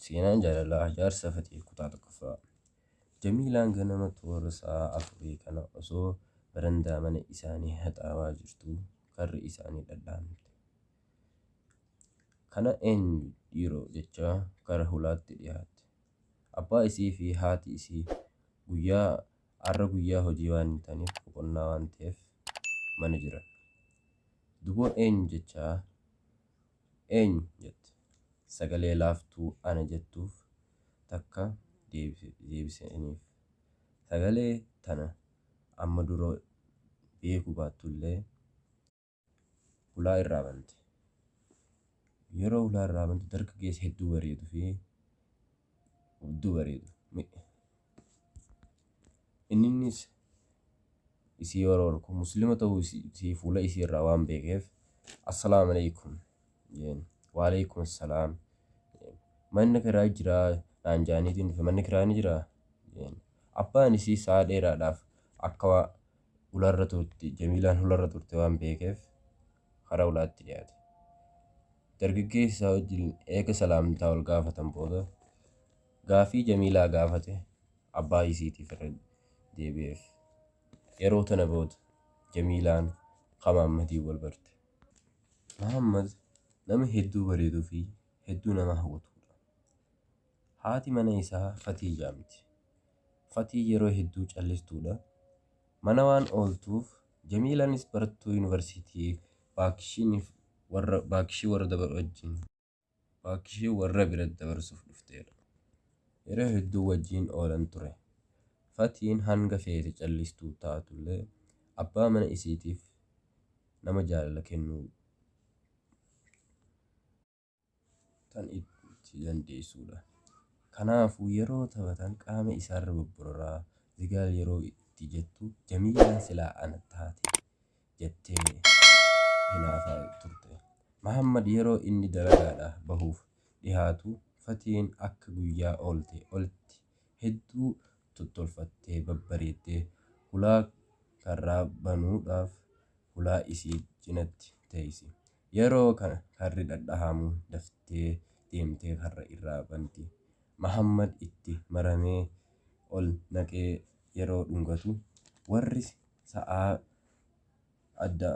Seenaan jaalalaa jaarsa Fatii kutaa tokkoffaa. Jamiilaan ganama toora sa'a afurii kana osoo barandaa mana isaanii haxaawaa jirtuu karri isaanii dhadhahamte. Kana eenyu dhiiroo jechaa kara hulaatti dhiyaatte. Abbaa isii fi haati isii guyyaa har'a guyyaa hojii waan hin taaneef boqonnaa waan ta'eef mana jiran. Duboo eenyu jechaa eenyu jette. Sagalee laaftuu ana jettuuf takka deebisaniif. Sagalee tana amma dura beekuu baattullee hulaa irraa bante. Yeroo hulaa irraa bantu dargaggeessa hedduu bareeduu fi hedduu bareedu. Innis isii yeroo argu muslima ta'uu isii fuula isii irraa waan beekeef assalaamu alaikum jeen. Waalaikum assalaam. Manni kiraa jiraa naan jaaniitiin dhufe manni kiraa ni jiraa jeen. Abbaan isii sa'a dheeraadhaaf akka ularra turte Jamiilaan ularra turte waan beekeef karaa ulaatti dhiyaate. Dargaggeessa isaa wajjin eega salaamtaa wal gaafatan booda gaafii Jamiilaa gaafate abbaa isiitiif irra deebi'eef. Yeroo tana booda Jamiilaan Mahammadiin wal barte. Mahammad nama hedduu bareeduu fi hedduu nama hawwatudha. Haati mana isaa Fatii jedhamti. Fatii yeroo hedduu callistuudha. Mana waan ooltuuf Jamiilaanis barattuu yuunivarsiitii baakishii warra wajjin baakishii warra bira dabarsuuf dhufteedha. Yeroo hedduu wajjin oolan ture. Fatiin hanga feete callistuu taatullee abbaa mana isiitiif nama jaalala kennuu tan itti dandeessudha. Kanaafuu yeroo taphatan qaama isaarra bobbororaa zigaal yeroo itti jettu Jamiilaan silaa ana taate jettee hinaafaa turte. Mahammad yeroo inni dalagaadhaa bahuuf dhihaatu Fatiin akka guyyaa oolte olitti hedduu tottolfattee babbareeddee hulaa karraa banuudhaaf hulaa isii cinatti teessi. Yeroo karri dhadhahamu daftee deemtee karra irraa banti. Mahammad itti maramee ol naqee yeroo dhungatu warri sa'aa adda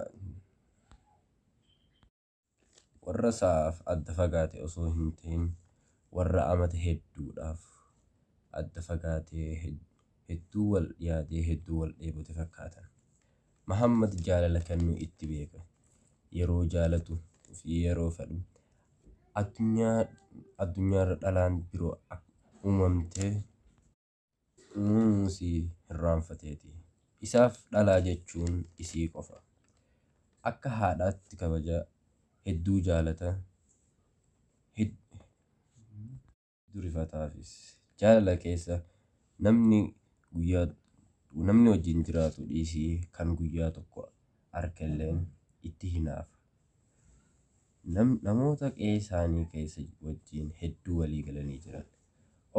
warra sa'aaf adda fagaate osoo hin ta'in warra amata hedduudhaaf adda fagaatee hedduu wal dhiyaatee hedduu wal dheebote fakkaatan. Mahammad jaalala kennuu itti beeka. Yeroo jaalatu fi yeroo fedhu addunyaarra dhalaan biroo uumamtee uumamuu isii irraanfateeti. Isaaf dhalaa jechuun isii qofa. Akka haadhaatti kabaja hedduu jaalata. Hedduu rifataafis. Jaalala keessa namni guyyaa namni wajjin jiraatu dhiisii kan guyyaa tokko arkelleen itti hinaafa. Namoota qe'ee isaanii keessa wajjin hedduu walii galanii jiran.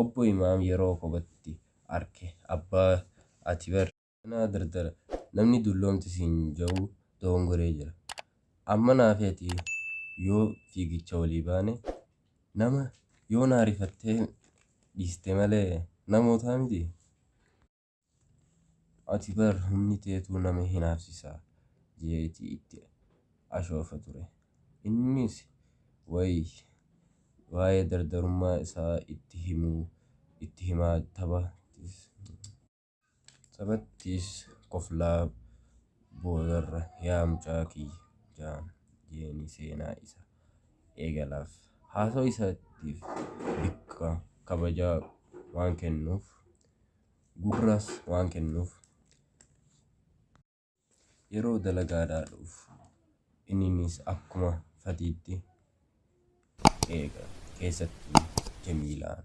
Obbo Imaam yeroo kophatti arke abbaa ati bar. Kanaa dardara namni dulloomti siin ja'u dogongoree jira. Amma naa fi ati yoo fiigicha walii baane nama yoo naa rifattee dhiiste malee namootaa miti. Ati bar humni teetuu nama hinaafsisa jeeti itti ashoofa ture. Innis waa'ee dardarummaa isaa itti himuu itti himaa taphattis koflaa boodarra yaa mucaa kiyya jeeni seenaa isa eegalaaf. Haasoo isaatiif bikka kabajaa waan kennuuf gurras waan kennuuf yeroo dalagaadhaa dhufu inninis akkuma Fatiitti eega keessattuu Jamiilaan.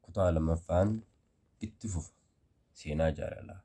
Kutaa lammaffaan itti fufa seenaa jaalalaa.